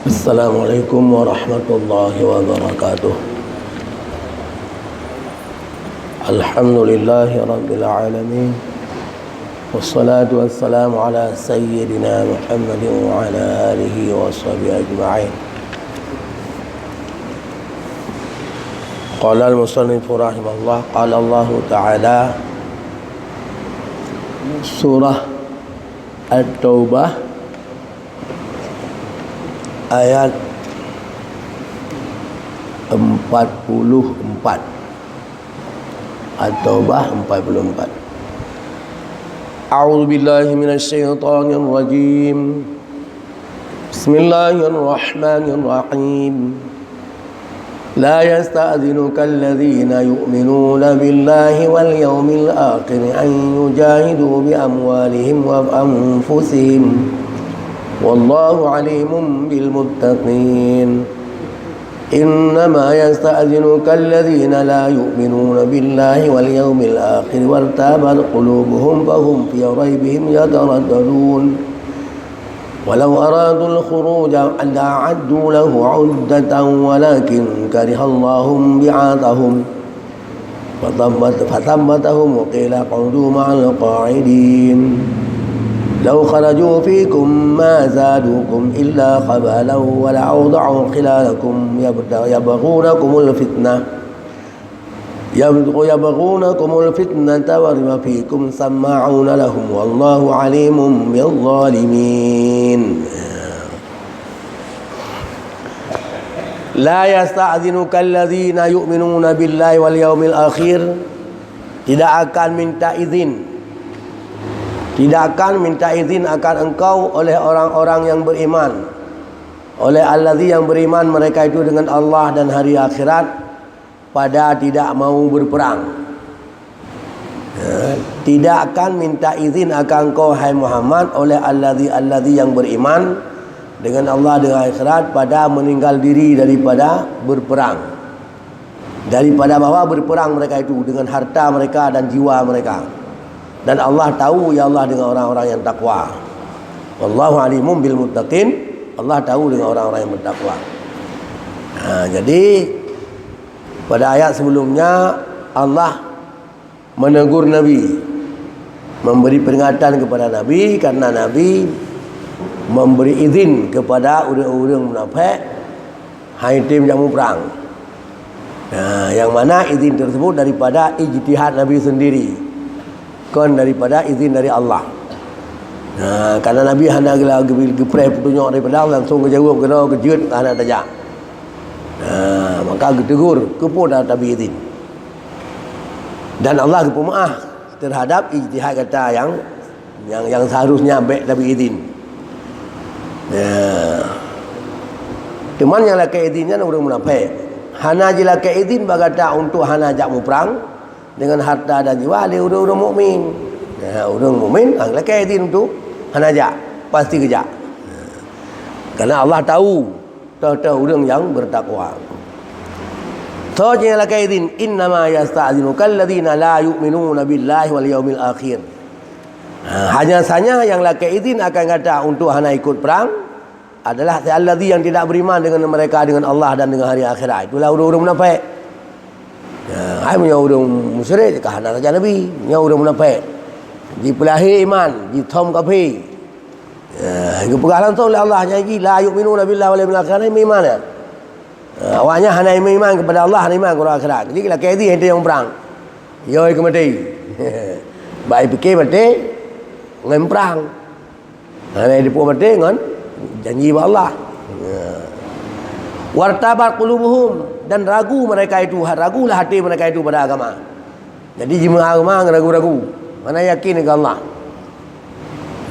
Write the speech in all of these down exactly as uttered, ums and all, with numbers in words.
Assalamualaikum warahmatullahi wabarakatuh. Alhamdulillahirabbil alamin. Wassalatu wassalamu ala sayyidina Muhammadin wa ala alihi wa sahbihi ajma'in. Qala al-musannifu rahimahullah, qala Allahu ta'ala, surah At-Taubah, ayat empat puluh empat. At-Taubah empat puluh empat. A'udzu billahi minasy syaithanir rajim. Bismillahirrahmanirrahim. لا يستأذنك الذين يؤمنون بالله واليوم الآخر أن يجاهدوا بأموالهم وأنفسهم والله عليم بالمتقين. إنما يستأذنك الذين لا يؤمنون بالله واليوم الآخر وارتابت قلوبهم فهم في ريبهم يترددون. ولو أرادوا الخروج لأعدوا له عدة ولكن كره الله انبعاثهم فثبت-، فثبتهم وقيل اقعدوا مع القاعدين. لو خرجوا فيكم ما زادوكم إلا خبالا ولأوضعوا خلالكم يبت-، يبغونكم الفتنة يبغ-، يبغونكم الفتنة وبما فيكم سماعون لهم والله عليم بالظالمين. لا يستأذنك الذين يؤمنون بالله واليوم الآخر, tidak akan minta izin, tidak akan minta izin akan engkau oleh orang-orang yang beriman, oleh allazi yang beriman mereka itu dengan Allah dan hari akhirat, pada tidak mau berperang. Ya, tidak akan minta izin akan kau, hai Muhammad, oleh allazi-allazi yang beriman dengan Allah dan akhirat pada meninggal diri daripada berperang. Daripada bahwa berperang mereka itu dengan harta mereka dan jiwa mereka. Dan Allah tahu, ya Allah, dengan orang-orang yang takwa. Wallahu alimun bil muttaqin. Allah tahu dengan orang-orang yang bertakwa. Ha, jadi, pada ayat sebelumnya, Allah menegur Nabi, memberi peringatan kepada Nabi karena Nabi memberi izin kepada ureuëng-ureuëng munafék hai tem jak muprang. Nah, yang mana izin tersebut daripada ijtihad Nabi sendiri, kon daripada izin dari Allah. Nah, karena Nabi hana gela-, geupeu-, geupreh peutunyok daripada Allah, langsung geujaweueb keudroe keujeuet hana tajak. Nah, maka geutegur, keupeue dak tabi izin. Dan Allah geupeumaáh terhadap ijtihad gata yang, yang, yang seharusnya bék tabi izin. Ya. Teuma nyang lakée izin nyan ureuëng munafék. Hana jilakée izin bak gata untuk hana jak muprang dengan harta dan jiwa lé ureuëng-ureuëng mukmin. Ya, ureuëng mukmin, ha, lakée izin untuk hana jak, pasti geujak. Karena Allah tahu toh-toh ureuëng nyang bertakwa. Soe nyang lakée izin, "Innama yasta'zinuka alladzina la yu'minuna billahi wal yaumil akhir." Ha, hanya saja yang lakée izin akan gata untuk hana ikut perang adalah allazi yang tidak beriman dengan mereka dengan Allah dan dengan hari akhirat. Itulah ureuëng-ureuëng munafék. Ya, hai meunyoe ureuëng musyrik ka hana saja Nabi, nyoe ureuëng munafék. Jipeulahé iman, jithom kafé. Ya, geupeugah langsung lé Allah, nyan jih, "La yu'minuna billahi wal yaumil akhir," hana iman, ya. Ha, awaknyan hana iman kepada Allah, hana iman kepada akhirat. Jadi, lakée izin hana nyang muprang. Yo, keu maté. Bak pike maté ngon prang. Hana dipeumaté ngon janji bak Allah. Ya. "Wartabat qulubuhum," dan ragu mereka itu, ragulah hati mereka itu pada agama. Jadi, jimeugama ngon ragu-ragu, hana yakin keu Allah.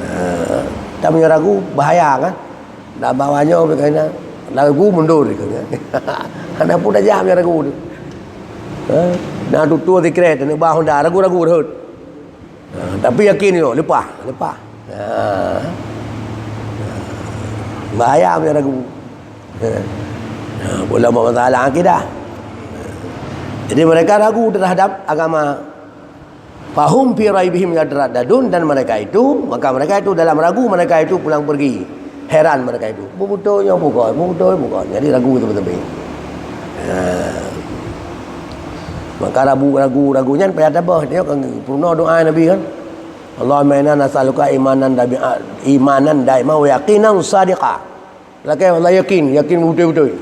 Ha, tapi meunyoe ragu, bahaya kan? Dak bawa nyoe pih kena. Ragu mundur kan? Hana pun tajak meunyoe ragu tu. Ha, na tutoe sikrek, teuneuk ba honda, ragu-ragu rhot. Ha, tapi yakin nyoe, leupah, leupah. Ha. Bahaya meunyoe ragu. Ha. Ha, pula masalah akidah. Jadi mereka ragu terhadap agama. "Fahum fi raibihim yataraddadun," dan mereka itu, maka mereka itu dalam ragu mereka itu pulang pergi. Heran mereka itu. Beutôi nyoe bukan, beutôi bukan. Jadi ragu teubé-teubé. Ha. Maka ragu, ragu, ragu nyan payah tabah. Dia kan peurunoe doa Nabi kan. Allahumma inna nas'aluka imanan dabi-, imanan daiman wa yaqinan sadiqa. Lakée Allah yakin, yakin beutôi-beutôi.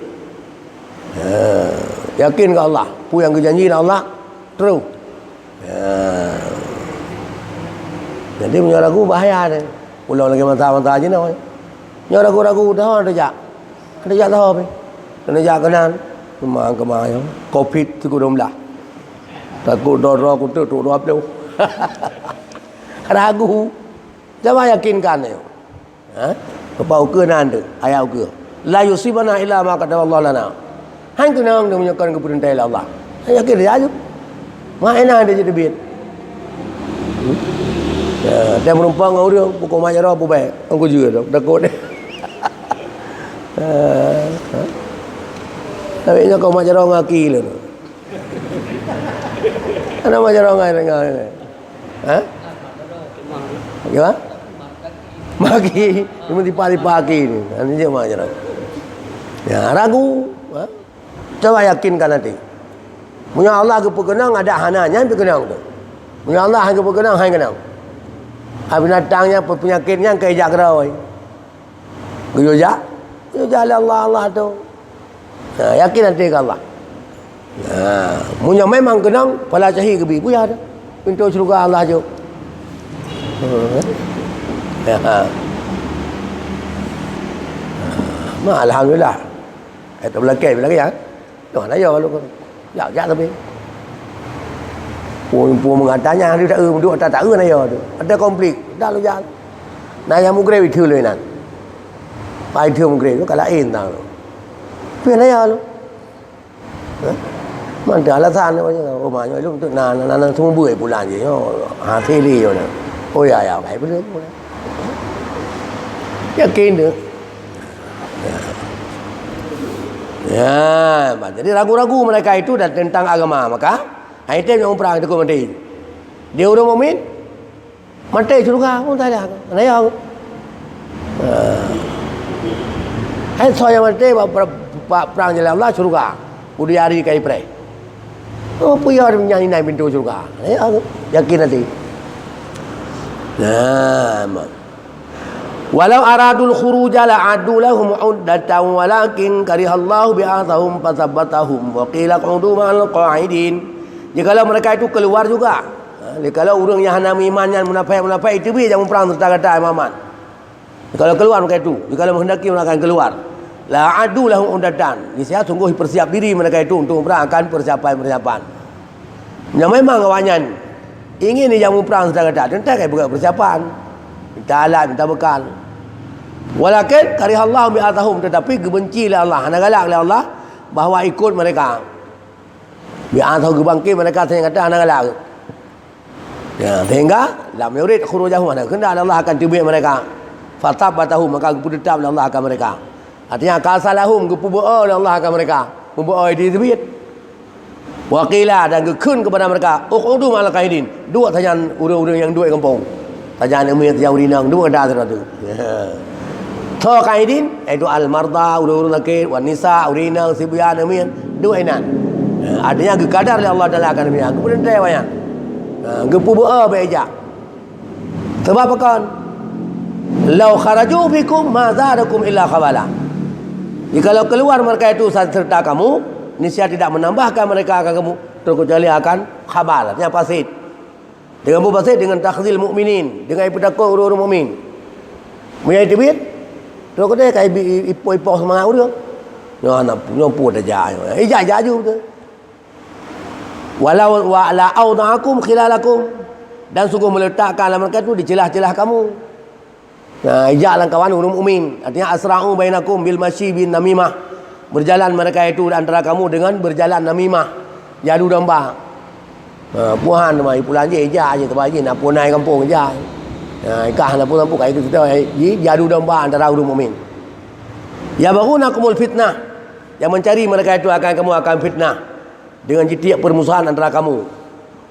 Ha. Yakin ke Allah. Peue nyang geujanji lé Allah, true. Ya. Jadi meunyoe ragu bahaya deh. Ulôn lagi mata-mata jinoe. Nyoe ragu-ragu dah ada jak. Ada jak dah pi. Kena jak keunan. Kemang kemang ya. Covid sikureueng blah. Takut doro kutuk tuk dua puluh. Ragu. Coba yakinkan ya. Ha? Lupa ukeue nan tu, ayat ukeue. La yusibana illa ma kataballahu lana. Han keunong deungon nyang kon geupeurintah lé Allah. Han yakin dia aju. Mak ena dia jadi biet. Hmm? Ya, dia meureumpang ngon ureueng, pukul mak jaroe pubai. Aku juga tu, takut dia. Ha, ha. Tapi nyoe kau mak jaroe ngaki lé tu. Ana mak jaroe ngai dengar ni. Ha? Ya? Maki, cuma tipa-tipa aki ni. Ha, ni je mak jaroe. Ya, ragu. Ha? Coba yakinkan hati. Meunyoe Allah geupeukeunong, ada hana nyan peukeunong tu. Meunyoe Allah han geupeukeunong, han keunong. Ha, binatang nyan, pe-, penyakit nyan, kai jak keuroi. Geuyue jak, geuyue jak lé Allah, Allah tu. Ha, yakin hati ke Allah. Ha, meunyoe memang keunong, pala syahi geubi, buya dah. Pintoe syeuruga Allah jok. Ha. Ha. Ma, alhamdulillah. Eh, tak berlakai, berlakai ya. Tuhan ayo lu. Jak, jak tapi. Pun, pun mengata nya, dia tak, eh, duduk atas tak, eh, ayo tu. Ada konflik, dah lu jak. Nah, yang mugre itu lu nan. Pai itu mugre tu, kalau lain tang. Pun ayo lu. Ha? Mana alasan dia macam tu? Oh, banyak lu tu. Nah, nah, nah, nah, semua buat pulang je. Oh, ha, sili je. Oh, ya, ya, baik, boleh, boleh. Yakin tu. Ya. Ya, jadi ragu-ragu mereka itu dan tentang agama. Maka, hai tem nyang umrah itu mati. Dia ureueng mukmin, maté syeuruga, oh, tak ada. Naya. Ha. Hai soe nyang maté bak, bak, bak prang jalan Allah, syeuruga. Udeb hari kai preh. Oh, peue ya nyan inan pintoe syeuruga. Naya, yakin hati. Nah, ma. Walau aradul khuruja la'addu lahum 'uddatan walakin karihallahu bi'atsahum fatsabatahum wa qila q'udu ma'al qa'idin. Jikalau mereka itu keluar juga, ha, jikalau ureueng nyang hana meuiman nyan munafék-munafék, itu bri jak muprang serta gata, Muhammad. Jikalau keluar mereka itu, jikalau menghendaki mereka akan keluar, la'addu lahum 'uddatan, niscaya sungguh persiap diri mereka itu untuk muprang akan persiapan-persiapan. Nyan memang awaknyan ingin ijak muprang serta gata, teuntang kai buka persiapan. Minta alat, minta bekal. Walakin karihallahu bi'atsahum, tetapi geubenci lé Allah, hana galak lé Allah bahwa ikut mereka. Bi'atsahum, geubangkit mereka, sehingga hana galak. Ya, sehingga lam yurid khurujahum, hana kehendak lé Allah akan teubiet mereka. Fatsabatahum, maka geupeuteutap lé Allah akan mereka. Artinya, kasalahum, geupeubeue lé Allah akan mereka. Peubeue di teubiet. Wa qila, dan geukheun kepada mereka, "Uq'udu ma'al qa'idin." Duek sajan ureueng-ureueng nyang duek gampông. Sajan aneuk miet, sajan ureueng inong, duek dah sidroe tu. Tho qa'idin, iaitu al-marda, ureueng-ureueng sakét, wan nisa, ureueng inong, sibyan, aneuk miet, duek inan. Artinya geukadar lé Allah Taala akan demikian. Geupeurintah awaknyan. Ha, geupeubeue bak ijak. Sebab pakon? "Lau kharaju fikum ma zadakum illa khabala." Jikalau keluar mereka itu serta kamu, niscaya tidak menambahkan mereka akan kamu, terkecuali akan khabal, artinya fasid. Dengan berfasid, dengan takhzil mukminin, dengan ipeutakot ureueng-ureueng mukmin. Meunyo teubiet, terus keudeh ka ibi-, ipoh-ipoh seumangat ureueng. Nyoe hana, nyoe peue tajak, ijak jaju beutôi. "Walau wa la auda'akum khilalakum," dan sungguh meletakkan lam mereka itu di celah-celah kamu. Nah, ijak lam kawan ureueng mukmin. Artinya, "Asra'u bainakum bil masyi bin namimah." Berjalan mereka itu di antara kamu dengan berjalan namimah. Jadu domba. Ha, puhan teuma, ipulan je, ijak je, teuma je, nak punai kampung ijak. Ha, ikah nak punai kampung, kai kita, ji-, jadu domba antara ureueng mukmin. "Yabghunakumul fitnah." Yang mencari mereka itu akan kamu akan fitnah. Dengan jitiek permusuhan antara kamu.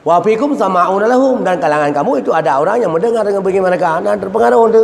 "Wa fikum sama'una lahum," dan kalangan kamu itu ada orang yang mendengar dengan bagi mereka dan terpengaruh tu.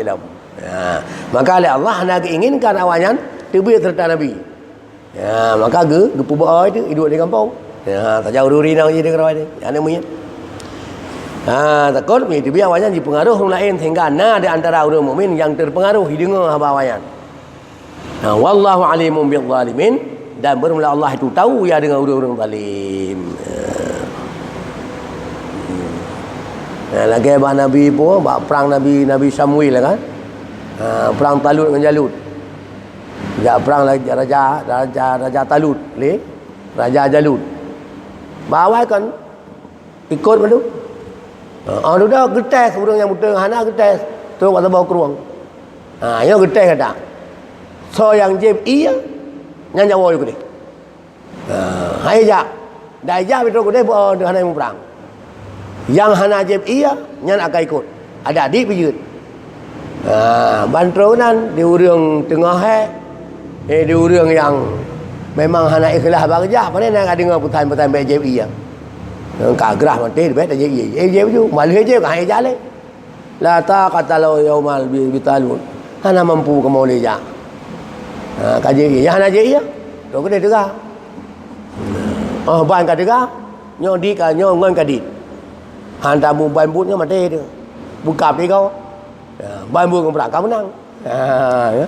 jilom. Ha, maka lé Allah hana geuinginkan awaknyan teubiet seureuta Nabi. Ya, maka geu-, geupeubuet awai teuh iduek di gampông. Ya, saja ureuëng rinang jih di keurau teuh. Aneuk muyeue. Ha, takot mi teubiet awaknyan jipeungaruh ureuëng laén sehingga na di antara ureuëng mukmin nyang teupeungaruh jideungoe haba awaknyan. Nah, wallahu alimun bizzalimin, dan beureulah Allah itu tahu ya dengan ureuëng-ureuëng zalim. Nah, lagée bak Nabi pun, bak prang Nabi, Nabi Samuel kan. Ha, prang Talut ngon Jalut. Jak prang lagi raja, raja, raja Talut, lé raja Jalut. Bak awai kan ikot madu. Ha, oh, dudoe geutés ureuëng nyang beutôi hana geutés, trok bak saboh krueng. Ha, nyoe geutés gata. Soe nyang jieb ie, nyan jak woe keudeh. Ha, hai jak. Dai jak beutôi keudeh beu hana muprang. Nyang hana jieb ie, nyan akai ikot. Adak dik pijeuet. Ha, ban trok nan di ureuëng teungoh hék, eh, di ureuëng nyang memang hana ikhlas bak jak, pane na ka deungoe peusan-peusan bék jieb ie. Ka grah maté, bék ta jieb ie. Eh, jieb ju, malah jieb ka hai jak lé. La taqata lahu yaumal bi, bi Talut. Hana mampu kamoe lé jak. Ha, ka jieb ie. Nyang hana jieb ie, trok keudeh teuga. Oh, ban ka teuga, nyoe di ka, nyoe ngon ka di. Han tamu ban buet nyoe maté teuh. Bukab tiga. Ya, ban buet ngon brat ka meunang. Ha, ya.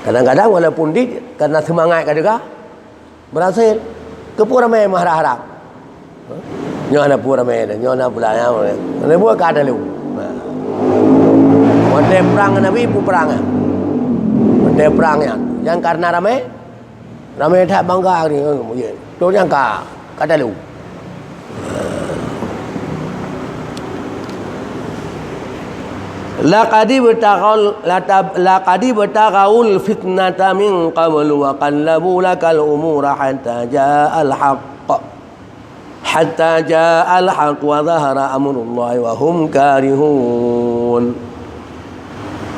Kadang-kadang walaupun di karena seumangat ka teuga, berhasil. Keupeue ramé meuharap-harap. Nyoe na peue ramé, nyoe na pula nyan. Nyoe buet ka talu. Watée prang Nabi peuprang nyan. Watée prang nyan. Nyang karena ramé, ramé that bangga ni. Tu nyang ka, ka talu. Laqad ibtaghal-, latab-, laqad ibtaghaul fitnata min qablu wa qallabu lakal umura hatta ja'al haqq. Hatta ja'al haqq wa zahara amrullahi wa hum karihun.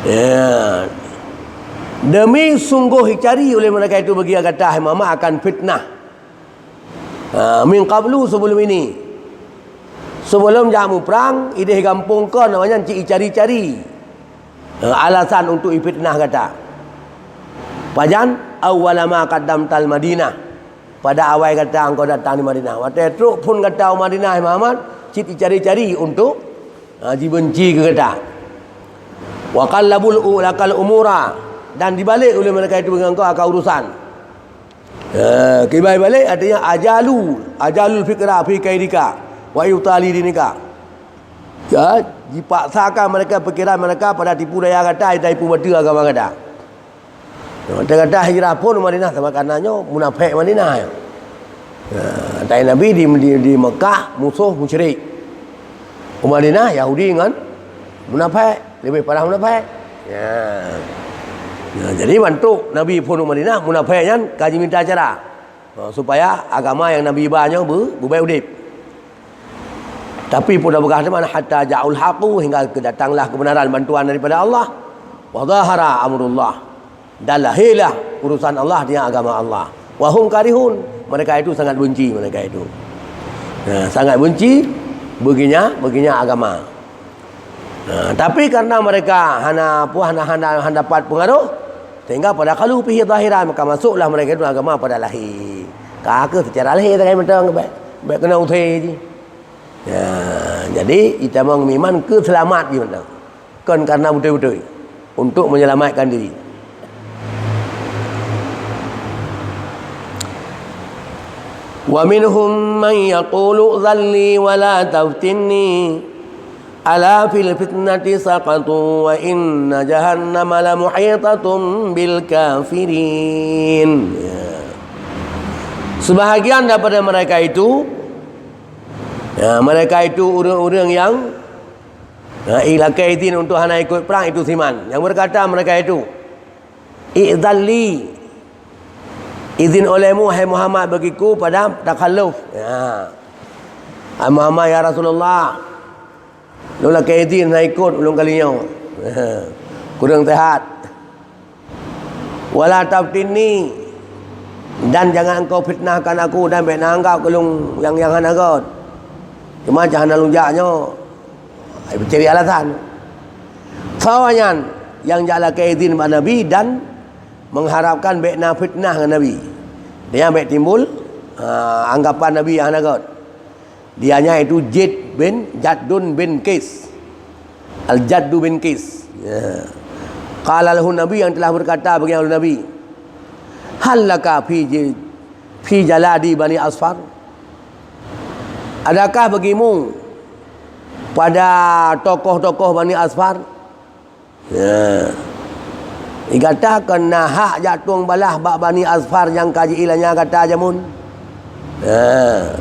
Ya. Demi sungguh dicari oleh mereka itu bagi gata, hai Muhammad, akan fitnah. Ha, min qablu, sebelum ini. Sebelum jak muprang, ideh gampông kon awaknyan cit icari-cari, ha, alasan untuk ifitnah gata. Pajan? Awwala ma qaddamtal Madinah. Pada awai gata engkau datang di Madinah. Watée trok phon gata u Madinah, Muhammad, cit icari-cari untuk, ha, jibenci keu gata. Wa qallabul u-, lakal umura, dan dibalik oleh mereka itu dengan engkau akan urusan. Eh, kibai balik artinya ajalu, ajalul fikra fi kaidika wa ibtali dinika. Ya, dipaksakan mereka pikiran mereka pada tipu daya gata, ditipu beutôi agama gata. Watée gata hijrah phon u Madinah, sama karena nyoe munafék Madinah. Ya, tai Nabi di, di, di Mekah musoh musyrik. U Madinah Yahudi ngon munafék, lebih parah munafék. Ya. Ya, jadi bantuk Nabi phon u Madinah, munafék nyan ka jiminta cara, ha, supaya agama nyang Nabi ba nyoe be-, beubék udeb. Tapi peue tapeugah teuma, hatta ja'ul haqu, hingga datanglah kebenaran bantuan daripada Allah. Wa zahara amrullah, dan lahirlah urusan Allah dengan agama Allah. Wa hum karihun, mereka itu sangat benci mereka itu. Nah, sangat benci baginya, baginya agama. Nah, tapi karena mereka hana apa, hana, hana, hana dapat pengaruh, sehingga pada kalu fihi zahiran, maka masuklah mereka itu agama pada lahir. Ka ke secara lahir sagai mantong, bék, bék kena usai ji. Ya, jadi, itamong iman keu seulamat jih mantong. Kon karena beutôi-beutôi, untuk menyelamatkan diri. Wa minhum man yaqulu, "Dhalli wa la taftinni, ala fil fitnati saqatu, wa inna jahannama la muhitatun bil kafirin." Ya. Sebahagian daripada mereka itu, ya, mereka itu ureuëng-ureuëng yang, ya, ilakée izin untuk hana ikot prang itu siman. Yang berkata mereka itu, "I'dhalli, izin olehmu, hai Muhammad, bagiku pada takhalluf." Ya. "Hai Muhammad, ya Rasulullah, lôn lakée izin hana ikot ulôn kali nyoe. Kureueng sehat. Wa la taftinni, dan jangan engkau fitnahkan aku dan bék na anggap keu lôn nyang, nyang hana göt. Cuma cah hana lôn jak nyoe." Ai, cari alasan. Soe nyan nyang jak lakée izin bak Nabi dan mengharapkan bék na fitnah ngon Nabi. Dia bék timbul, ha, anggapan Nabi nyang hana göt. Dia nyan itu Jid bin Jaddun bin Qais. Al-Jaddu bin Qais. Ya. Qala lahu Nabi, yang telah berkata bagi Nabi, "Hal laka fi ji-, fi jaladi Bani Asfar?" Adakah bagimu pada tokoh-tokoh Bani Asfar? Ya. Di gata kon na hak jak tueng balaih bak Bani Asfar nyang ka jiiéleumanya gata jameun? Ya.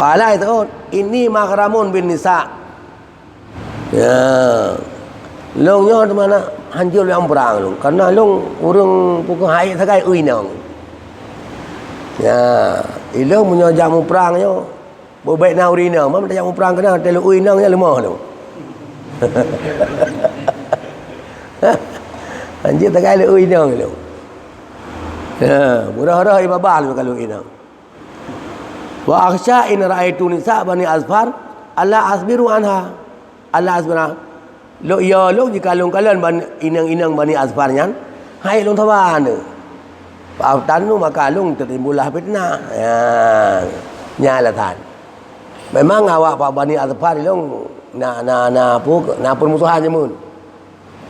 Qala, jaweueb, "Inni maghramun bin nisa." Ya. Lôn nyoe teuma na hanjeuet lôn muprang lôn. Karena lôn ureuëng pukon hai sagai u inong. Ya, ilôn meunyoe jak muprang nyoe, beu bék na ureuëng inong, mam tajak muprang keunan, teuh lôn u inong nyan leumoh lôn. Hanjeuet tagai lôn u inong lôn. Ha, murah-rah ié babah lôn ka lôn u inong. Wa akhsha in ra'aitu nisa Bani Asfar alla asbiru anha. Alla asbira. Lôn, ya lôn jikalon-kalon ban-, inong-inong Bani Asfar nyan, hai lôn saba nyoe. Fa aftanu, maka lôn teutimbullah fitnah. Ya, nyan alasan. Memang awak Bani Asfar lôn na, na, na, apa, na peurmusohan jameun.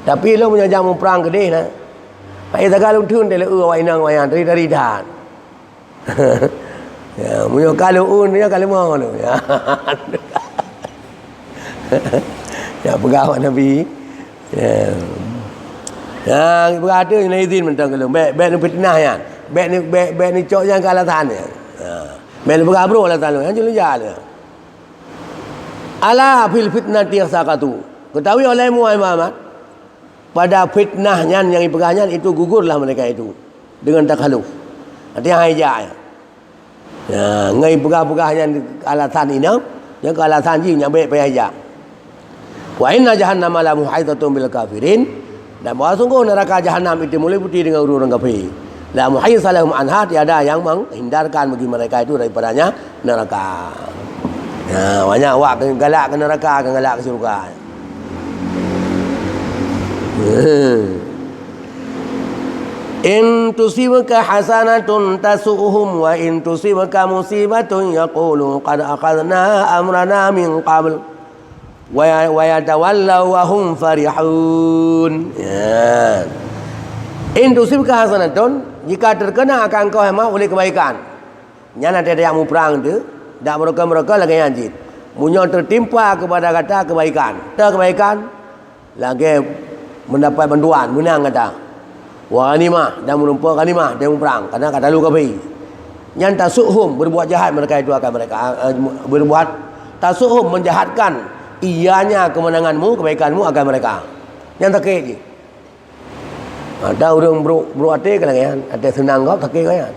Tapi lôn meunyoe jak muprang keudeh na, hai sagai lôn theun teuh lôn u awak inong awak nyan, teuridha-ridha. Ya, meunyoe ka lôn u, nyoe ka leumo lôn. Ya. Ya, peugah bak Nabi. Ya. Ya, peugah tu na izin mantong keu lôn. Bék, bék neufitnah nyan. Bék neu-, bék, bék neucok nyan keu alasan nyan. Ya. Bék neupeugah brôk alasan lôn. Nyan cuma jak lé. Ala fil fitnati saqatu. Ketahui olehmu, hai Muhammad, pada fitnah nyan nyang ipeugah nyan itu gugurlah mereka itu dengan takhaluf. Artinya hai jak. Ya, ngai peugah-peugah nyan alasan inong, nyan keu alasan jih nyan bék payah jak. Wa inna jahannama la muhitatun bil kafirin, dan bahwa sungguh neraka jahanam itu meuliputi dengan ureuëng kafé. La muhissa lahum anha, tiada yang menghindarkan bagi mereka itu daripadanya neraka. Ya, banyak awak galak ke neraka, galak ke syurga. In tusibka hasanatun tasu'hum wa in tusibka musibatun yaqulu qad akhadna amrana min qabl wa ya-, wa yatawallaw wa hum farihun. Ya. In tusibka hasanatun, jika terkena akan kau hema oleh kebaikan. Nyan até tajak muprang tu, dak meureuka-meureuka lagée nyan cit. Meunyoe teutimpa keupada gata keubaikan, teu keubaikan, lagée meudapat bantuan, meunang gata. Wa ghanimah, dan meurumpok ghanimah, dan muprang, karena ka talu kafé. Nyan tasu'hum, berbuat jahat mereka itu akan mereka, eh, berbuat tasu'hum, menjahatkan ianya kemenanganmu, kebaikanmu akan mereka. Nyan sakét jih. Ha, dan ureuëng brok, brok até ka lagée nyan, até seunang gob sakét lagée nyan.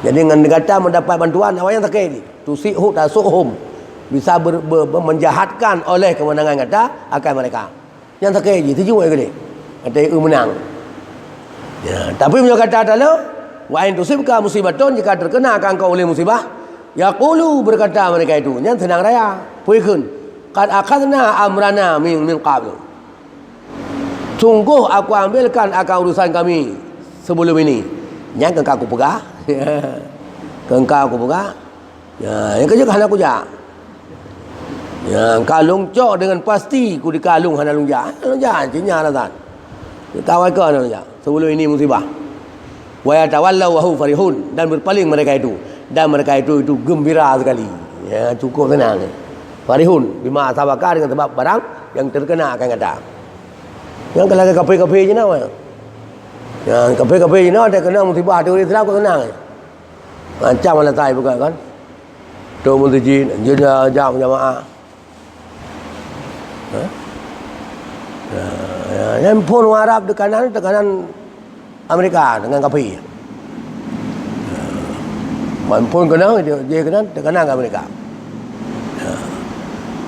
Jadi ngon gata meudapat bantuan, awaknyan sakét jih. Tusi'hu tasu'hum. Bisa ber-, ber-, ber-, menjahatkan oleh kemenangan gata akan mereka. Nyan sakét jih, tuju ai geude. Até eu meunang. Ya, tapi meunyoe gata talo, wa in tusibka musibatun, jika terkena akan kau oleh musibah, yaqulu, berkata mereka itu, nyan seunang raya. Peue kheun, qad akhadna amrana min, min qabl. Sungguh aku ambilkan akan urusan kami sebelum ini. Nyan keu ka kupeugah. Keu ka kupeugah. Ya, nyang keujeuet hana kujak. Ya, ka lôn cok deungon pasti ku di ka lôn hana lôn jak. Hana lôn jak, cit nyan alasan. Tahu ka hana lôn jak. Sebelum ini musibah. "Wa yatawallau wa hum farihun," dan berpaling mereka itu. Dan mereka itu, itu gembira sekali. Ya, cukup senang. Farihun, bima asabaka, dengan sebab barang yang terkena akan kata. Nyang ka lagèe kafé-kafé jinoe. Nyang kafé-kafé jinoe, terkena musibah, teuri Islam, kok senang. Macam mana tai peugah kan? Tu meuseujid, jeda jak jamaah. Ha? Ya, ya, nyan phon Arab teukanan, teukanan Amerika dengan kafé. Man phon keunong, dia, dia keunong, teukanan Amerika. Ya.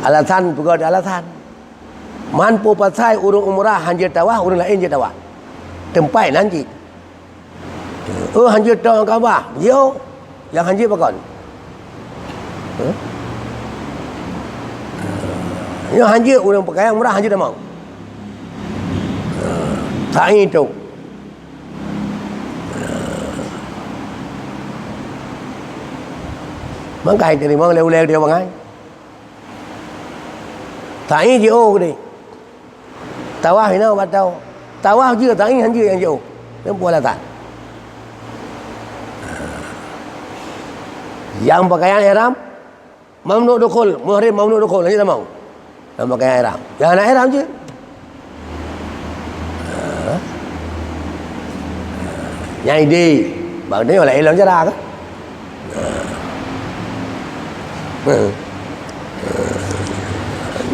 Alasan, peugah alasan. Man peue pasai ureuëng umrah hanjeuet tawaf, ureuëng laén jeuet tawaf. Teumpat nan cit. Oh, hanjeuet tawaf Kaabah. Yo, nyang hanjeuet pakon? Huh? Nyang hanjeuet ureuëng pakaian umrah hanjeuet tamong. Sa'i tu. Mangkai teurimong lé ulée dia bangai. Sa'i jiôh keudeh. Tawaf inoe bak tawaf. Tawaf jeuet, sa'i han jeuet nyang jiôh. Nyan peue alasan? Nyang pakaian ihram, mamnu dukhul, muhrim mamnu dukhul, hanjeuet tamong. Nyang pakaian ihram. Nyang hana ihram jeuet. Nyan idéh. Bak nyoe laén lom cara kan?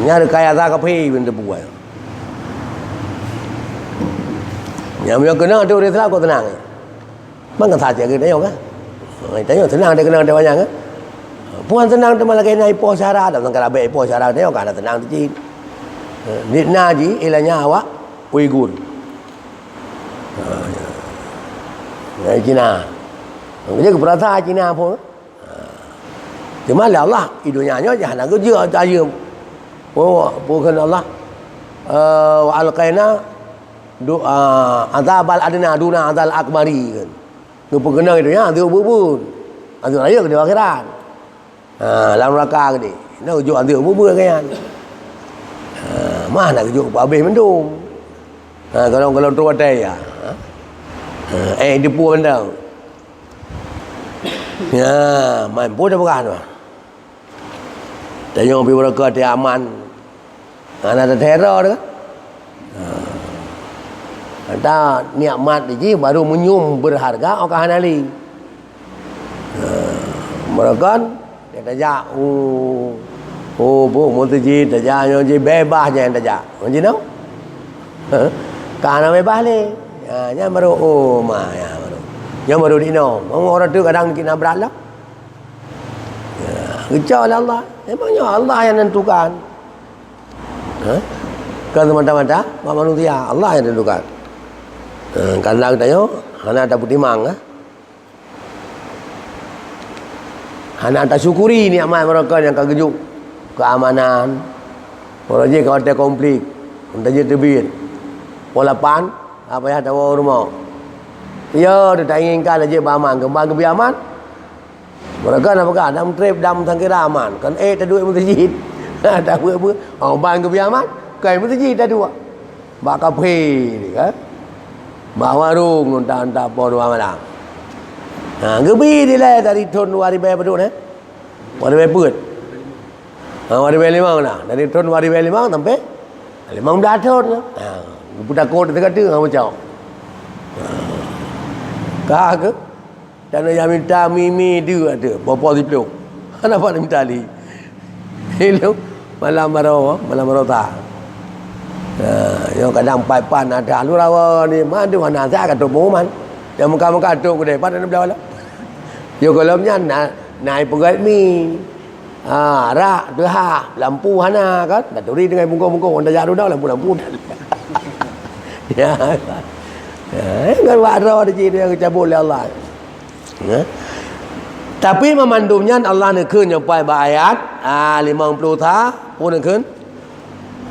Nyan kaya za kaphé pun teubuai. Nyang meunyoe keunong ateueh ureuëng Islam kok teunang. Mangka that cit keu tanyoe kan? Tanyoe seunang deh keunong deh manyang kan? Puan seunang teuma lagèe na ipoh syara, dan sangka rabek ipoh syara tanyoe ka na seunang cit. Di na jih ilanya awak Uighur. Ha, ya. Dari Cina. Jadi keperasa Cina pun. Ha. Cuma lé Allah, di dunia nyoe jah hana geujeuet ata ayeum. Oh, peue kheun Allah? Eh, wa alqaina du-, ah, azabal adna duna azal akbari kan. Geupeukeunong di dunia, azab buet-buet. Azab rayeuk di akhirat. Ha, lam neuraka geude. Na geujok anteuk bubeu gaya nyan. Ha, mah na geujok peuhabéh mandum. Ha, golom-golom trok watèe ya. Ha? Ha, eh, deupue mandum. Ya, man peue tapeugah tu. Tanyoe pih beureukat até aman. Hana tateuhero teuh. Ha. Ata nikmat jih baru meunyum berharga, oh ka hana lé. Ha. Meureukan, dia tajak, oh, oh, bu, meuseujid, tajak, nyoe jih bebas je tajak. Ngon jinoe? Ha. Ka hana bebas lé. Ha, nyan baru, oh, ma, ya, baru. Nyan baru dinoe. Ureuëng teuk kadang kina brat lah. Ya, geucok lé Allah. Memang nyoe Allah nyang nentukan. Ha? Bukan semata-mata bak manusia, Allah nyang nentukan. Ha, karena geutanyoe hana tapeutimang, ha? Hana tasyukuri nikmat meureuka nyang ka geujok, keamanan. Meureuka jih ka watèe konflik, meureuka jih teubiet. Poh lapan, ka payah tawoe u rumoh. Ya, tainginkan laju beuaman, keuban geubri aman. Meureuka na peugah, dam trép, dam sangkira aman. Kan ék taduek meuseujid. Tabuet-buet, oh, ban geubri aman, kai meuseujid taduek. Bak kaphé ni kan. Bak warong unta-unta poh dua malam. Ha, geubri dilèe dari thon dua ribèe padum, eh? Dua ribèe peuet. Ha, dua ribèe limong na. Dari thon dua ribèe limong sampai limong blah thon. Ha, geupeutakot teuka-teuka macam. Ha. Ka ke? Dan nyang minta mi-mi deuek tu, poh-poh siplôh. Hana pat minta lé. Ilôn malam baroe, malam baroe ta. Ha, nyoe kadang pat-pat na dah lurawa ni, mandum hana sa ka trok pengumuman. Nyang muka-muka trok keudeh, pat na beulah. Yo golom nyan na, na ipeugöt mi. Ha, rak, teuhah, lampu hana kan? Taturi dengan bungkôh-bungkôh, wan tajak dudoe lampu-lampu. Ya. Ya, kan wak droe di sini yang dicabut oleh Allah. Ya. Tapi memandum nyan Allah neukheun nyoe pai bak ayat, ah, lima puluh tha, pun neukheun.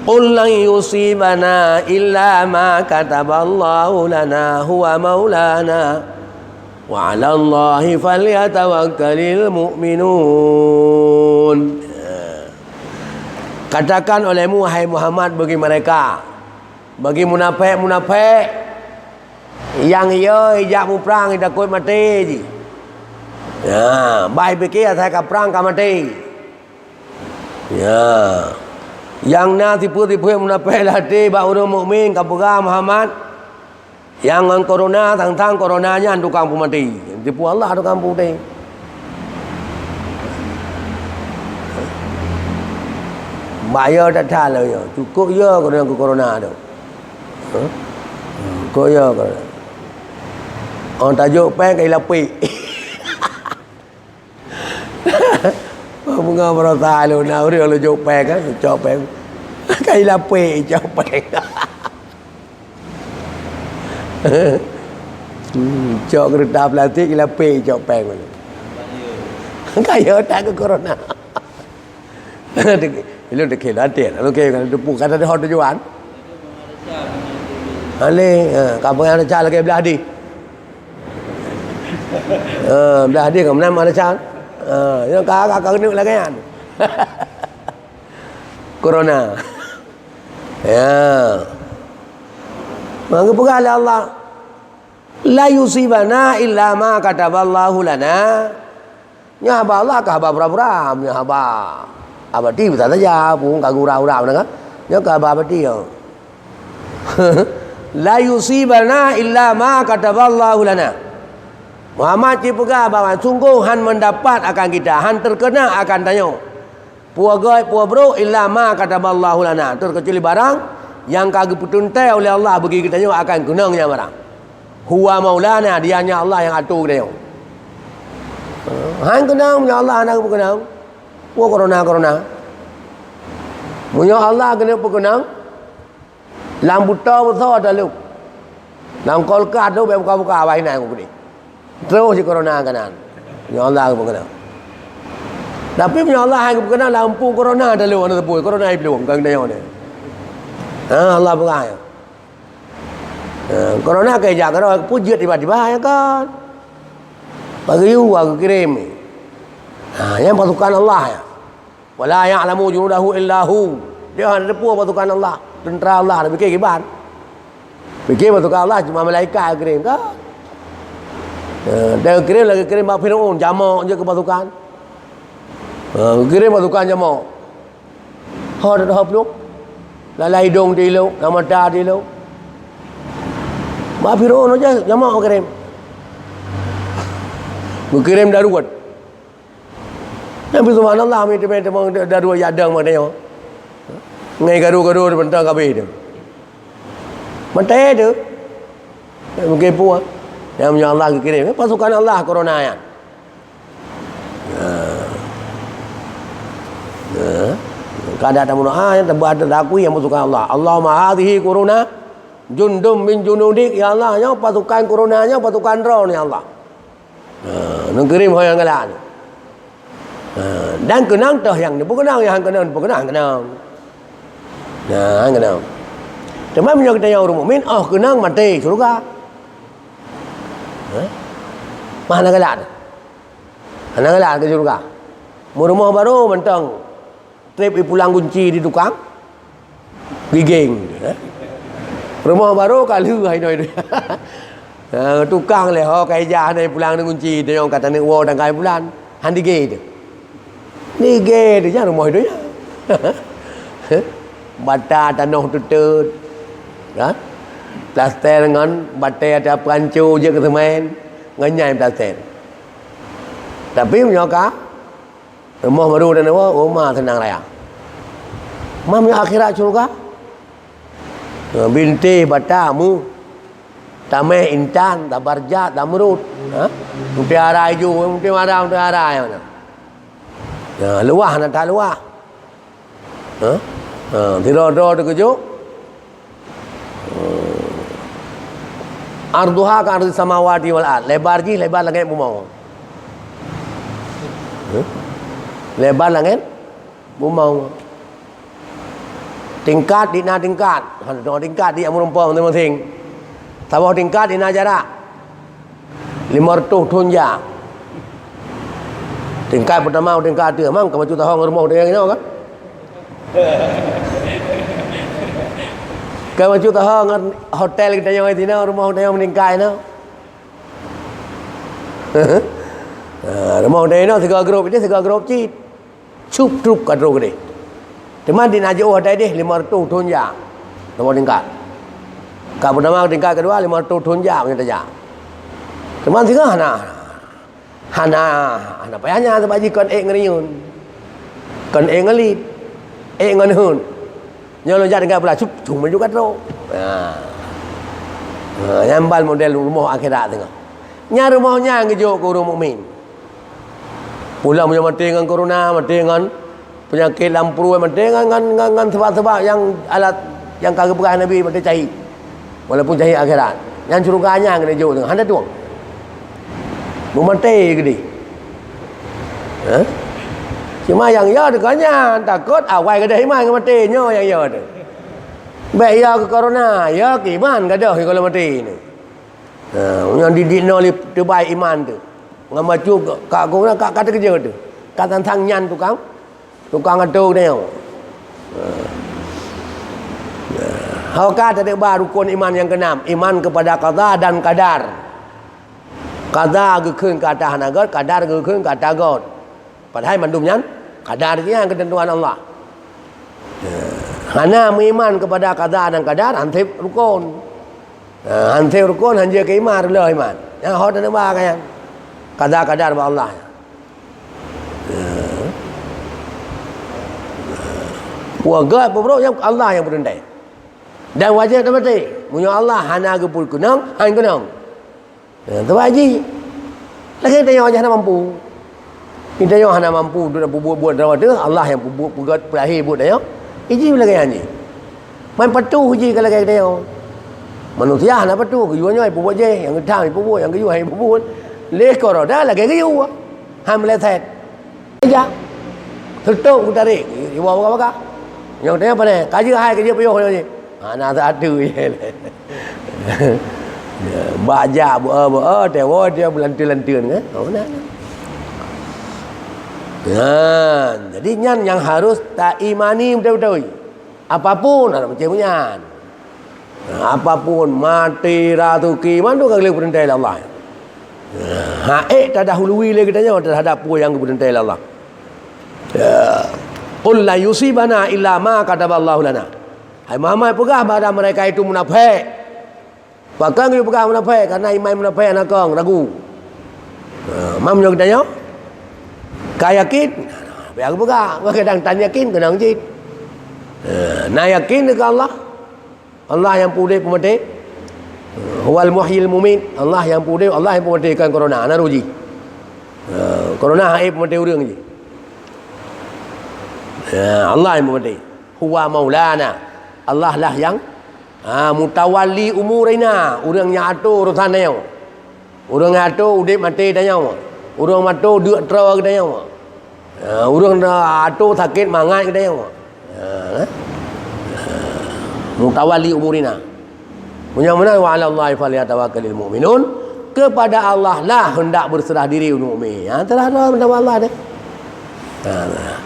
"Qul lan yusibana illa ma kataballahu lana huwa maulana." Wa 'alallahi falyatawakkalil mu'minun. Katakan olehmu, hai Muhammad, bagi mereka, bagi munafék-munafék nyang yo ijak muprang, itakot maté jih. Ya, bah ipike asai ka prang ka maté. Ya. Nyang na tipeue-tipeue munafék lam até bak ureuëng mukmin ka peugah Muhammad, nyang ngon corona, sang-sang corona nyan tukang peumaté. Tipu Allah tukang peumaté. Bak yo that-that lagée nyoe. Cukôp yo keu corona tu. Huh? Cukôp yo corona. Oh, tajok péng ka ilapek. Bunga beurasa lôn, na ureuëng lôn jok péng kan, cok péng. Ka ilapek cok péng. Hmm, cok keureutah plastik ilapek cok péng. Ka yo that keu corona. Ilôn teuke lôn até, lôn ke kan teupeu kata deuh tujuan. Alé, ha, ka peugah desya lagée blah dih. Ha, blah dih ka meunan desya. Ha, nyang ka, ka, ka keuneuk lagée nyan. Corona. Ya. Maka peugah lé Allah, "La yusibana illa ma kataballahu lana." Nyoe haba Allah ka haba pura-pura, nyoe haba abadi bisa saja, pun ka gura-gura mana kan? Nyoe ka haba abadi nyoe. "La yusibana illa ma kataballahu lana." Muhammad cit peugah bahwa sunggoh han mendapat akan kita, han terkena akan tanyoe. Peue göt, peue brok, illa ma kataballahu lana, terkecuali barang nyang ka geupeuteuntée oleh Allah bagi geutanyoe akan keunong nyan barang. Huwa maulana, Dia nyan Allah nyang atô geutanyoe. Han keunong, meunyoe Allah hana geupeukeunong. Peue corona-corona? Meunyoe Allah keuneuk peukeunong, lam buto beuso taleueb. Lam kulkas tu bék buka-buka, bah inan ku keudeh. Terus si corona keunan. Ya Allah, aku peukeunong. Tapi meunyoe Allah hai peukeunong, lam pun corona taleueb, hana teupeu corona iplueng, bukan kita nyoe ni. Ha, Allah peugah. Ha, corona ka ijak keudroe, peue jeuet tiba-tiba, ya kan? Bagi yu, aku kirim. Ha, nyan pasukan Allah, ya. "Wa la ya'lamu junudahu illa hu." Dia hana teupeu pasukan Allah, tentera Allah, pike kiban. Pike pasukan Allah cuma malaikat kirim, kan? Eh, dan kirim lagi kirim bak Firaun, jamak je ke pasukan. Eh, kirim pasukan jamak. Ho dah ho pluek. Lalai idong di lo, lam mata di lo. Bak Firaun aja jamak kirim. Kirim daruet. Tapi subhanallah, mi teumé teumé daruet jak dong mak tanyoe. Ngai garu-garu teubentang kabeh tu. Maté tu. Mungkin puah. Yang punya Allah geukirém. Pasukan Allah corona nyan. Ha. Ha. Kada tamu doa yang teuba terakui yang pasukan Allah. Allahumma hadhihi corona jundum min junudik. Ya Allah, nyoe pasukan corona nyoe pasukan droe ya Allah. Ha, neukirém ho nyang galak nyoe. Ha, dan keunong toh nyang neupeukeunong, nyang han keunong neupeukeunong, han keunong. Nah, han keunong. Teuma meunyoe geutanyoe ureuëng mukmin, oh keunong maté syeuruga. Ha? Mah hana galak nyoe. Hana galak keu syeuruga. Meurumoh barô mantong. Trép ipulang gunci di tukang gigéng, eh. Rumoh barô ka lheueh hai noe. Ha, tukang lé ho ka ijak hana ipulang gunci, teunyong ka taneuk woe tangkai bulan. Han digé teuh. Digé teuh jan rumoh itu nya. Bata tanoh teuteut. Ha? Plaster ngon batèe ata peuranco jeuet keu semen. Ngon nyai plaster. Tapi meunyoe ka Rumoh barô dan nyawa, oh, ma seunang raya. Ma meunyoe akhirat syeuruga? Ha, bintéh bata mu, tameh intan, tabarjat, tamrud. Ha? Mutiara ijo, mutiara, mutiara, ya, mana? Ya, luwah na that luwah. Ha? Ha, sidroe-droe teukeujok. Arduha ka ardhis samawati wal ard. Lebar jih lebar langét bumoe. Heh? Lebar langét bumoe. Tingkat di na tingkat. Hana tingkat di meurumpok masing-masing. Saboh tingkat di na jarak. Lima ratus thon jak. Tingkat pertama, tingkat dua. Mang ka bacut tahong rumoh tanyoe inoe kan? Ka bacut tahong ngon hotel geutanyoe di sinoe, rumoh tanyoe meuningkat inoe. Ha, rumoh tanyoe inoe sigoe grup, jadi sigoe grup cit. Cup trup ka troh keudeh. Teuma di na jiôh atai deh lima ratus thon jak. Lima tingkat. Ka pertama, tingkat kedua lima ratus thon jak meunyoe tajak. Teuma singoh hana. Hana, hana payah nyan sabab jih kon ék ngeuriyeuen. Kon ék ngeulit. Ék ngon heuet. Nyoe lôn jak tingkat pula, cup, cup maju ka troh. Ha. Ha, nyan ban model rumoh akhirat singoh. Nyan rumoh nyan geujok keu ureuëng mukmin. Pulang meunyoe maté ngon corona, maté ngon peunyakét lam pruet, maté ngon, ngon, ngon, ngon sebab-sebab nyang alat nyang ka geupeugah Nabi, maté cahit. Walaupun cahit akhirat. Nyan syeuruga nyan keuneuk jok, hana tueng. Beumaté keudeh. Ha? Cuma nyang yo teuka nyan, takot awai gadôh iman ngon maté, nyoe nyang yo teuh. Bèk yo keu corona, yo keu iman gadôh kalau maté ni. Ha, nyang didik noe lé teubai iman teuh. Ngon bacut ka, ka, ka, ka teukeujot teuh. Ka tantang nyan tukang, tukang atô geutanyoe. Ha. Ho ka tadeuba rukon iman nyang keunam, iman kepada qada dan qadar. Qada geukheun keu ata hana göt, qadar geukheun keu ata göt. Padahai mandum nyan qadar nyan keuteuntuan Allah. Hana meuiman kepada qada dan qadar, han sép rukon. Ha, han sép rukon, han jeuet keu iman, reuloh iman. Nyan ho teuneuk ba ka nyan. Qada qadar bak Allah. Ha. Peue göt, peue brok, nyan Allah nyang peuteuntèe. Dan wajéb tamaté. Meunyoe Allah hana geupeukeunong, han keunong. Ha, teuma jih. Lagèe tanyoe aja hana mampu. Tanyoe hana mampu untuk peubuet buet droe teuh, Allah nyang peubuet, peugöt, peulahé buet tanyoe. Iji lagèe nyan jih. Man patuh jih ka lagèe tanyoe. Manusia hana patuh, geuyue nyoe peubuet jih, nyang geutham peubuet, nyang geuyue hai peubuet. Lé corona lagèe geuyue. Han meuleset. Jak. Teutôp geutarek, iwoe baka-baka. Nyang teuh pane, ka jeuet hai, ka jeuet piôh nyoe jih. Hana satu je. Bak jak beu-e, beu-e, tewoe dia beulanteun-lanteun kan. Oh, nah. Nah, jadi nyan nyang harus taimani beutôi-beutôi. Apapun, hana macam nyan. Apapun, maté, raseuki, mandum ka lheueh peurintah lé Allah. Ha, ék tadahului lé geutanyoe teuhadap peue nyang geupeurintah lé Allah. Ya. Qul la yusibana illa ma kataballahu lana. Hai Muhammad, peugah bak mereka itu munafék. Pakon geupeugah munafék? Karena iman munafék na kong, ragu. Ha, mam nyoe geutanyoe? Ka yakin? Biar geupeugah. Kadang tan yakin, keunong cit. Ha, na yakin deungon Allah? Allah nyang peuudép peumaté. Huwal muhyil mumit. Allah nyang peuudép, Allah nyang peumaté, kon corona, na roh jih. Ha, corona hana peumaté ureuëng jih. Ha, Allah nyang peumaté. Huwa maulana. Allah lah nyang, ha, mutawalli umurina, ureuëng nyang atô urosan tanyoe. Ureuëng atô udép maté tanyoe. Ureuëng atô deuk troe geutanyoe. Ha, ureuëng atô sakét mangat geutanyoe. Ha, eh? Mutawalli umurina. Meunyoe meunan, wa 'alallahi falyatawakkalul mu'minun, kepada Allah lah hendak berserah diri ureuëng mukmin. Ha, terah droe mantong Allah deh. Ha, nah.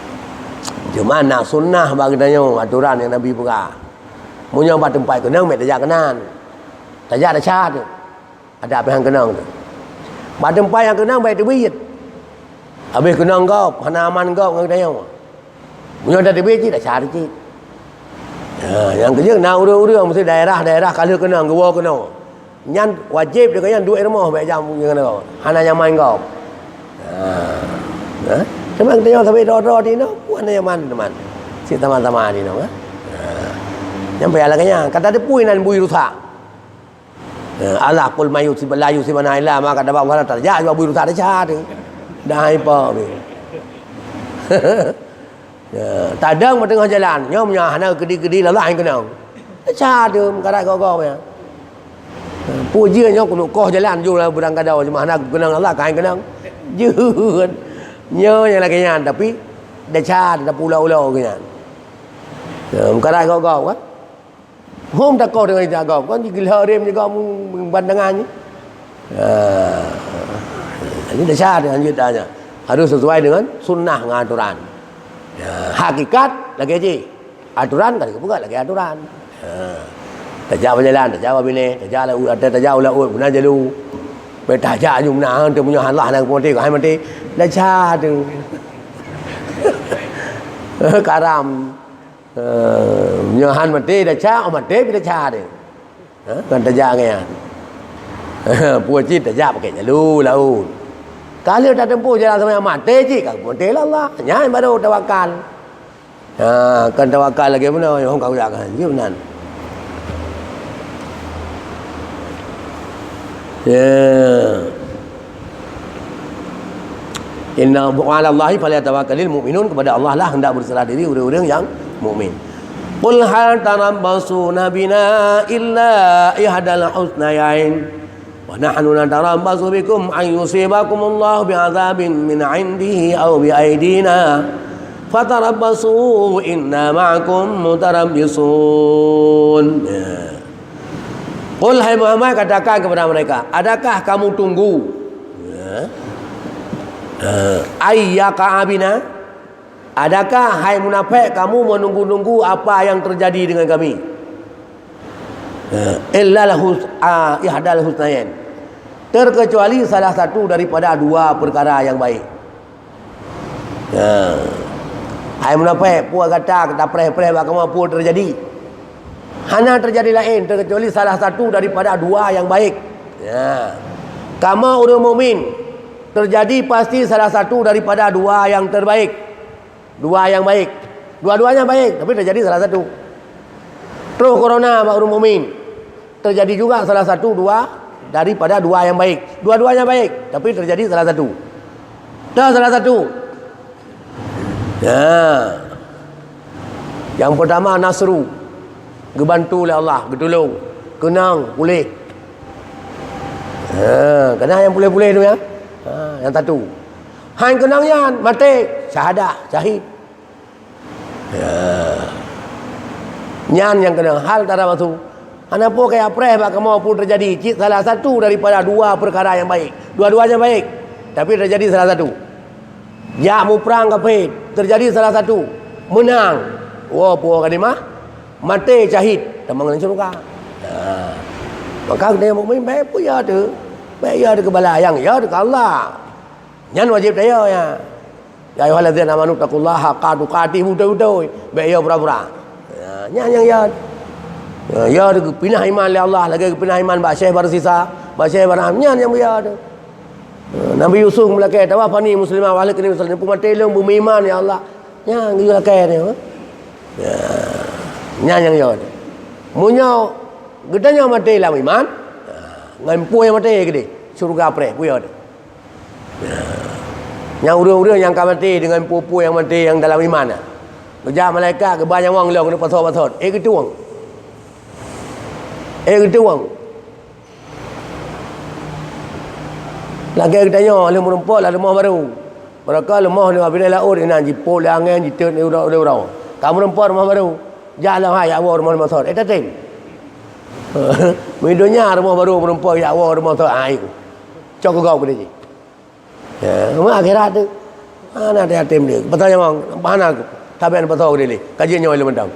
Cuma na sunnah bak geutanyoe aturan nyang Nabi peugah. Meunyoe bak teumpat keunong, meutajak keunan. Tajak desya teuh. Adak pih han keunong teuh. Bak teumpat nyang keunong bèk teubiet. Habéh keunong gob, hana aman gob ngon geutanyoe. Meunyoe tateubiet cit, desya cit. Ha, nyang keujeuet na ureuëng-ureuëng meusti daerah-daerah ka lheueh keunong, geuwoe keunoe. Nyan wajéb deungon nyan duek rumoh bèk jak ngon geutanyoe. Hana nyaman gob. Ha. Ha? Teuma geutanyoe sabe droe-droe tinoe, peue hana nyaman teuma. Cit sama-sama tinoe, ha? Ha. Nyan payah lagèe nyan, ka tateupeue nan bui rusak. Eh, Allah, "Qul ma yusib-, la yusibana illa ma kataba Allah lana." Tajak jaweueb rusak desya teuh. Dah hai po. Ya, tadong bak teungoh jalan, nyoe meunyoe hana keudi-keudi lala hai keunong. Desya teuh, meukarat gob-gob nyan. Peue jeuet nyoe keuneuk koh jalan, jeuet lam beurang gadôh, cuma hana keunong Allah, ka hai keunong. Jeuet. Nyoe nyang lagèe nyan, tapi desya teuh, tapeulo-ulo keu nyan. Ya, meukarat gob-gob kan. Hom takoh deungon ita gob, kon jigeulheueh rem jigob ban tangan nyan. Ha. Ini desya dia lanjut tanya. Harus sesuai dengan sunnah dengan aturan. Ya, hakikat lagèe jih. Aturan kan bukan lagèe aturan. Ha. Tajak bak jalan, tajak bak binéh, tajak lam uet, tajak u laôt, meunan jalu. Bèk tajak nyoe meunan, teuh meunyoe Allah na geupeungoh, hai maté. Desya tu. Karam. Ha, meunyoe han maté desya, oh maté pih desya tu. Ha, kan tajak ngian. Peue cit tajak pakai jalu laôt. Ka lheueh tateumpôh jalan sampai maté cit, ka geupeungoh lé Allah. Nyan baru tawakal. Ha, kan tawakal lagèe meunoe, nyang ka kujak kan. Jeuet meunan. Ya. Inna wa 'alallahi falyatawakkalul mu'minun, kepada Allah lah hendak berserah diri ureueng-ureueng nyang mukmin. Qul hal tarabbasuna bina illa ihdal husnayain. Wa nahnu natarabbasu bikum an yusibakumullahu bi'adzabin min 'indihi aw bi aidina. Fatarabbasu inna ma'akum mutarabbisun. Ya. Qul, hai Muhammad, katakan kepada mereka, adakah kamu tunggu? Ya. Eh, ay yaqa'a bina? Adakah, hai munafék, kamu menunggu-nunggu apa yang terjadi dengan kami? Eh, illal hus-, ah, ihdal husnayain. Terkecuali salah satu daripada dua perkara yang baik. Ya. Hai munafék, peue gata tapreh-preh bak kamoe peue teujadi? Hana teujadi laén teukecuali salah satu daripada dua nyang baik. Ya. Kamoe ureueng mukmin, teujadi pasti salah satu daripada dua nyang terbaik. Dua nyang baik. Dua-duanya baik, tapi teujadi salah satu. Troh corona bak ureueng mukmin, teujadi juga salah satu dua daripada dua nyang baik. Dua-duanya baik, tapi teujadi salah satu. Dah salah satu. Ya. Nyang pertama nasru, geubantu lé Allah, geutulông, keunong, puléh. Ha, keunong nyang puléh-puléh tu ya. Ha, nyang satu. Han keunong nyan, maté, syahadah, syahid. Ya. Nyan nyang keunong hal tarabbasuna. Hana peue kaya preh bak kamoe peue teujadi, cit salah satu daripada dua perkara nyang baik. Dua-duanya baik, tapi teujadi salah satu. Jak muprang kafé, teujadi salah satu. Meunang. Woe peue ghanimah, maté syahid, tamong lam syeuruga. Ha. Maka geutanyoe mukmin bèk peue ya teuh. Bèk ya teuh keu bala, nyang ya teuh keu Allah. Nyan wajéb taya ya. Ya ayyuhallazina amanu taqullaha haqqa tuqatih, beutôi-beutôi. Bèk ya pura-pura. Ya, nyan nyang ya. Ya, ya geupinah iman lé Allah, lagèe geupinah iman bak Syekh Barsisa, bak Syekh Barham, nyan nyang ya tu. Ya, Nabi Yusuf meulakèe, "Tawaffani musliman wa alhiqni bis shalihin." Peumaté lôn beumeuiman ya Allah. Nyan geulakèe nyoe. Ya. Nyan nyang ya tu. Meunyoe geutanyoe maté lam iman, ya, ngon peue nyang maté keudéh, syeuruga preh, peue ya tu. Nyang ureueng-ureueng nyang ka maté deungon peue-peue nyang maté nyang dalam iman, geujak malaikat geuba nyawöng lom keuneuk pasoe-pasoe, ék geutueng. Ék geutueng. Lagèe geutanyoe lheueh meurumpok lam rumoh barô. Barokon rumoh nibak binéh laôt inan jipôt lé angén, jiteuet lé uroe, lé uroe. Ka meurumpok rumoh barô, jak lom hai jak woe rumoh pasoe. Ék tatem. Meudonya rumoh barô meurumpok jak woe rumoh pasoe, ai. Cok keu gob keudéh jih. Ya, cuma akhirat tu. Hana yatim dia. Pasoe nyawöng, hana tabek pasoe keudéh lé. Ka jeuet nyoe lé mantong.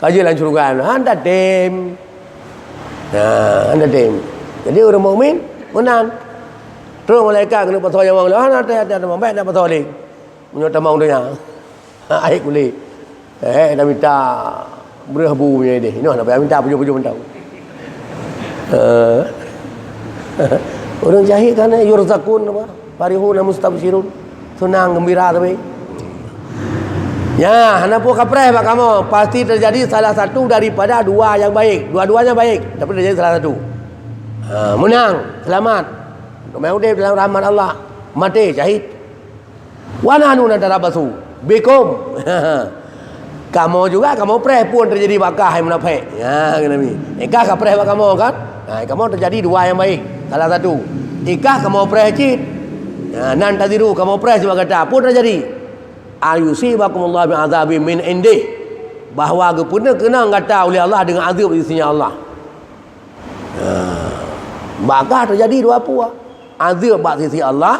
Ka jeuet lam syeuruga, hana tem. Ya, hana tem. Jadi ureueng mukmin meunan. Troh malaikat keuneuk pasoe nyawöng lé, hana tem, hana tem, bèk na pasoe lé. Meunyoe tamong donya. Ai kulét. Eh, dah mita breuh bu punya deh. Inoe nak payah mita pujoe-pujoe mantong. Eh. Ureueng syahid kan, eh, yurzakun apa? Farihun mustabsyirun. Seunang gembira tapi. Ya, hana peue kapreh bak kamoe, pasti teujadi salah satu daripada dua nyang baik. Dua-duanya baik, tapi teujadi salah satu. Ha, meunang, seulamat. Udép dalam rahmat Allah. Maté syahid. Wa nahnu natarabbasu bikum. Kamoe juga kamoe preh peue teujadi bak kah, hai munafék. Ya, kata Nabi. Ikah kapreh bak kamoe kan? Ha, kamoe teujadi dua nyang baik. Salah satu. Ikah kamoe preh cit. Ha, nantadziru kamoe preh cit bak gata. Peue teujadi? An yusibakumullahu bi'adzabin min indih. Bahwa geupeuneuh keunong gata uleh Allah deungon azeueb di sisi Allah. Ha. Bak kah teujadi dua peue. Azeueb bak sisi Allah,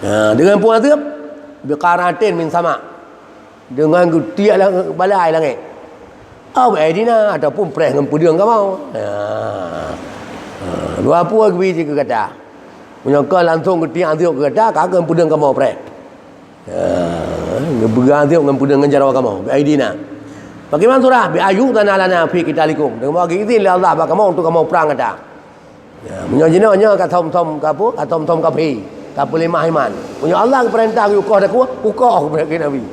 Ha, deungon peue azeub? Biqar'atin min sama'. Deungon geutiek la-, balai langét. Au biaidina, ataupun preh ngon peudeueng kamoe. Ha. Ha, dua peue geubi cit keu gata. Meunyoe kon langsong geutiek azeub keu gata, ka ngon peudeueng kamoe preh. Ha, geupeugah azeub ngon peudeueng ngon jaroe kamoe, biaidina. Pakriban surah, bi an yu'zana lana fi qitalikum. Deungon bagi izin lé Allah bak kamoe untuk kamoe prang gata. Ya, meunyoe jinoe nyoe ka thom-thom ka peue? Ka thom-thom kafé, ka peuleumah iman. Meunyoe Allah geupeurintah geuyue koh takue, kukoh geupeurintah Nabi.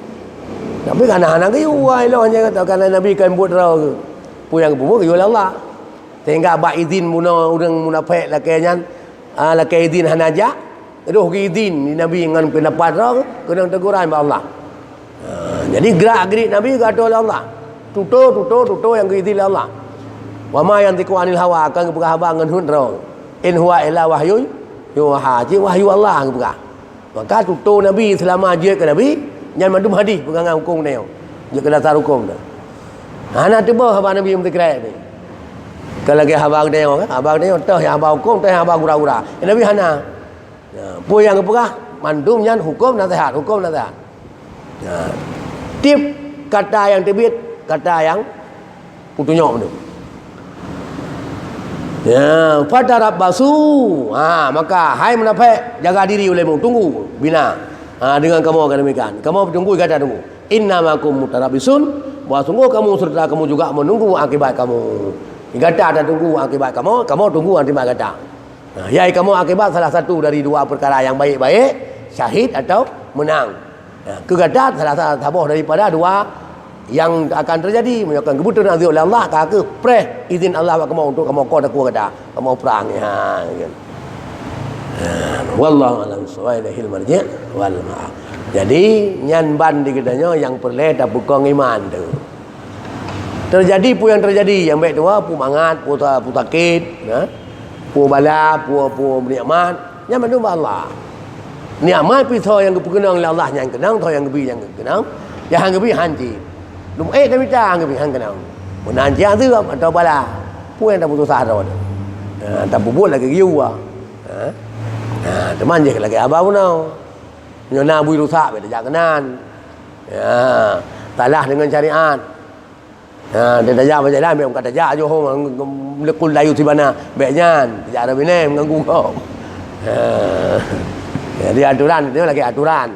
Tapi kana hana geuyue, wah, ilong hanya kata kana Nabi kan buet droe. Peue nyang geupeubuet geuyue lé Allah. Sehingga bak izin bunoe ureuëng munafék lakée nyan, ah, lakée izin hana jak, roh geuizin di Nabi ngon peundapat droe, keunong teguran bak Allah. Ha, jadi gerak-gerik Nabi geuatur lé Allah. Tutoe, tutoe, tutoe nyang geuizin lé Allah. Wa ma yantiqu anil hawa, kon geupeugah haba ngon heuet droe. In huwa illa wahyun yuha, cit wahyu Allah geupeugah. Maka tutoe Nabi seulama jeuet keu Nabi, nyan mandum hadih pegangan hukôm geutanyoe. Jeuet keu dasar hukôm tu. Hana teuboh haba Nabi meusikrek ni. Kon lagée haba geutanyoe kan, haba geutanyoe toh nyang haba hukôm, toh nyang haba gura-gura. Nabi hana. Ya, peue nyang geupeugah, mandum nyan hukôm naseuhat, hukôm naseuhat. Ya. Tieb kata nyang teubiet, kata nyang peutunyok mandum. Ya, fatarabbasu. Ha, maka hai munafék, jaga diri ulemu, tunggu bina. Ha, deungon kamoe ka demikian. Kamoe tunggu, gata tunggu. Inna ma'akum mutarabbisun, bahwa sungguh kamu serta kamu juga menunggu akibat kamu. Gata tatunggu akibat kamoe, kamoe tunggu akibat gata. Nah, yai kamoe akibat salah satu dari dua perkara yang baik-baik, syahid atau menang. Nah, keu gata salah sa-, saboh daripada dua yang akan terjadi. Meunyoe ka geubeuteun azeub lé Allah, ka keuh preh izin Allah bak kamoe untuk kamoe koh takue gata, kamoe prang. Ya, kan. Nah, wallahu a'lam bissawab, ilaihil marji' wal ma'ab. Jadi, nyan ban di geutanyoe nyang peureulée tapeukong iman tu. Teujadi peue nyang teujadi, nyang bék tuwoe, peue mangat, peue sa-, peue sakét, ha? Peue bala, peue, peue nikmat, nyan mandum bak Allah. Nikmat pih soe nyang geupeukeunong lé Allah nyan keunong, soe nyang geubi nyan keunong, nyang han geubi han cit. Lom ék tamita han geubi han keunong. Meunan cit azeub atawa bala, peue nyang tapeususah droe nyoe. Ha, tapeubuet lagée geuyue. Ha? Ha, teuma jih lagée haba bunoe. Nyoe na bui rusak, bék tajak keunan. Ya, salah deungon syariat. Ha, dan tajak bak jalan, bék ka tajak ajoh, lekul layu sibana, bék nyan, tajak rot binéh mengganggu gob. Ha. Jadi aturan, dia lagi aturan.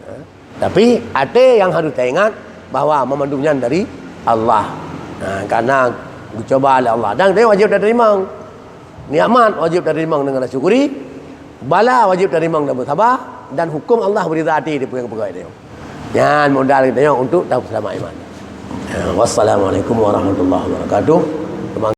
Ha. Tapi até nyang harus taingat bahwa meumandum nyan dari Allah. Ha, karena geucuba lé Allah. Dan dia wajib tateurimong. Nikmat wajib tateurimong deungon syukuri, bala wajib tateurimong dan beusaba, dan huköm Allah beurida até di peue nyang geupeugah lé nyoe. Nyan modal geutanyoe untuk tapeusalamat iman. Ya, wassalamualaikum warahmatullahi wabarakatuh.